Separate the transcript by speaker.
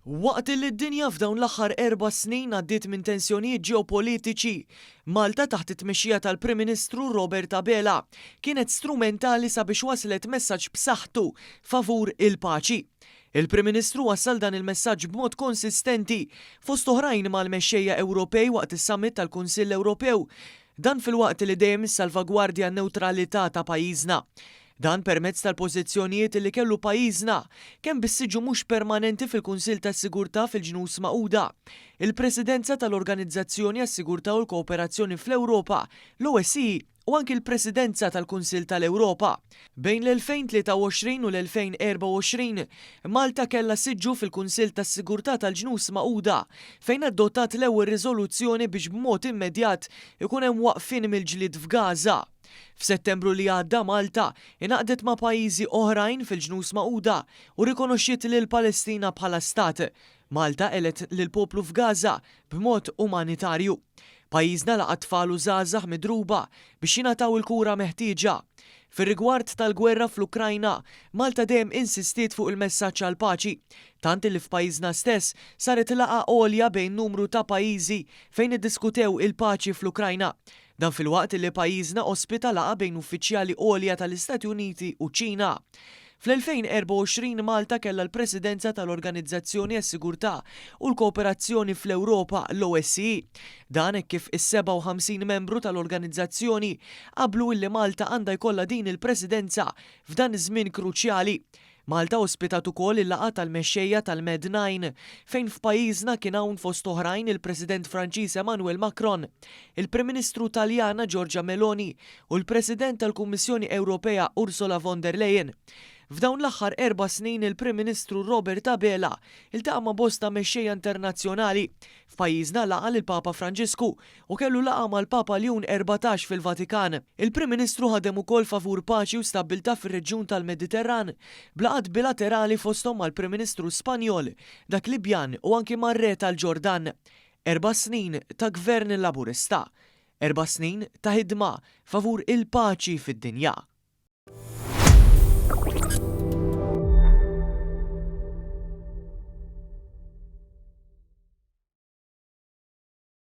Speaker 1: Waqt li d-dinja f'dawn l-aħħar 4 snin għaddiet minn tensjonijiet ġeopolitiċi, Malta taħt it-tmexxija tal-Prim Ministru Robert Abela kienet strumentali sabiex waslet messaġġ b'saħħtu favur il-paċi. Il-Prim Ministru wassal dan il-messaġġ b'mod konsistenti fost oħrajn mal-mexxejja Ewropej waqt is-summit tal-Kunsill Ewropew, dan filwaqt li dejjem salvagwardja n-newtralità ta' pajjiżna. Dan permezz tal-pożizzjonijiet li kellu pajjiżna kemm bis-siġġu mhux permanenti fil-Kunsill tas-Sigurtà fil-Ġnus Magħquda, il-Presidenza tal-Organizzazzjoni għas-Sigurtà u l-Kooperazzjoni fl-Ewropa, l-OSCE, u anki l-Presidenza tal-Kunsill tal-Ewropa. Bejn l-2023 u l-2024, Malta kellha siġġu fil-Kunsill tas-Sigurtà tal-Ġnus Magħquda fejn adottat l-ewwel riżoluzzjoni biex b'mod immedjat ikun hemm waqfien mill-ġlied f'Gaza. F'Settembru li għadda, Malta ingħaqdet ma' pajjiżi oħrajn fil-Ġnus Magħquda u rikonoxxiet lil Palestina bħala stat. Malta għenet lill-poplu f'Gaza b'mod umanitarju. Pajjiżna laqa' tfal u żgħażagħ midruba biex jingħataw il-kura meħtieġa. Fir-rigward tal-gwerra fl-Ukrajna, Malta dejjem insistiet fuq il-messaġġ għal paċi, tant li f'pajjiżna stess saret laqgħa għolja bejn numru ta' pajjiżi fejn iddiskutew il-paċi fl-Ukrajna. Dan filwaqt li pajjiżna ospita laqgħa bejn uffiċjali għolja tal-Istati Uniti u Ċina. Fl-2024 Malta kellha l-Presidenza tal-Organizzazzjoni għas-Sigurtà u l-Kooperazzjoni fl-Ewropa, l-OSCE. Dan hekk kif is-57 membru tal-organizzazzjoni qablu illi Malta għandha jkollha din il-presidenza f'dan iż-żmien kruċjali. Malta ospitat ukoll il-laqgħa tal-mexxejja tal-Med 9 fejn f'pajjiżna kien hawn fost oħrajn il-President Franċiż Emmanuel Macron, il-Prim Ministru Taljana Giorgia Meloni u l-President tal-Kummissjoni Ewropea Ursula von der Leyen. F'dawn l-aħħar 4 snin il-Prim Ministru Robert Abela iltaqa' ma' bosta mexxejja internazzjonali. F'pajjiżna laqa' lill-Papa Franġisku u kellu laqgħa mal-Papa Ljun 14 fil-Vatikan. Il-Prim Ministru ħadem ukoll favur paċi u stabbiltà fir-reġjun tal-Mediterran b'laqgħat bilaterali fosthom mal-Prim Ministru Spanjol, dak Libjan u anki mar-Re tal-Ġordan. 4 snin ta' Gvern Laburista. 4 snin ta' ħidma favur il-paċi fid-dinja.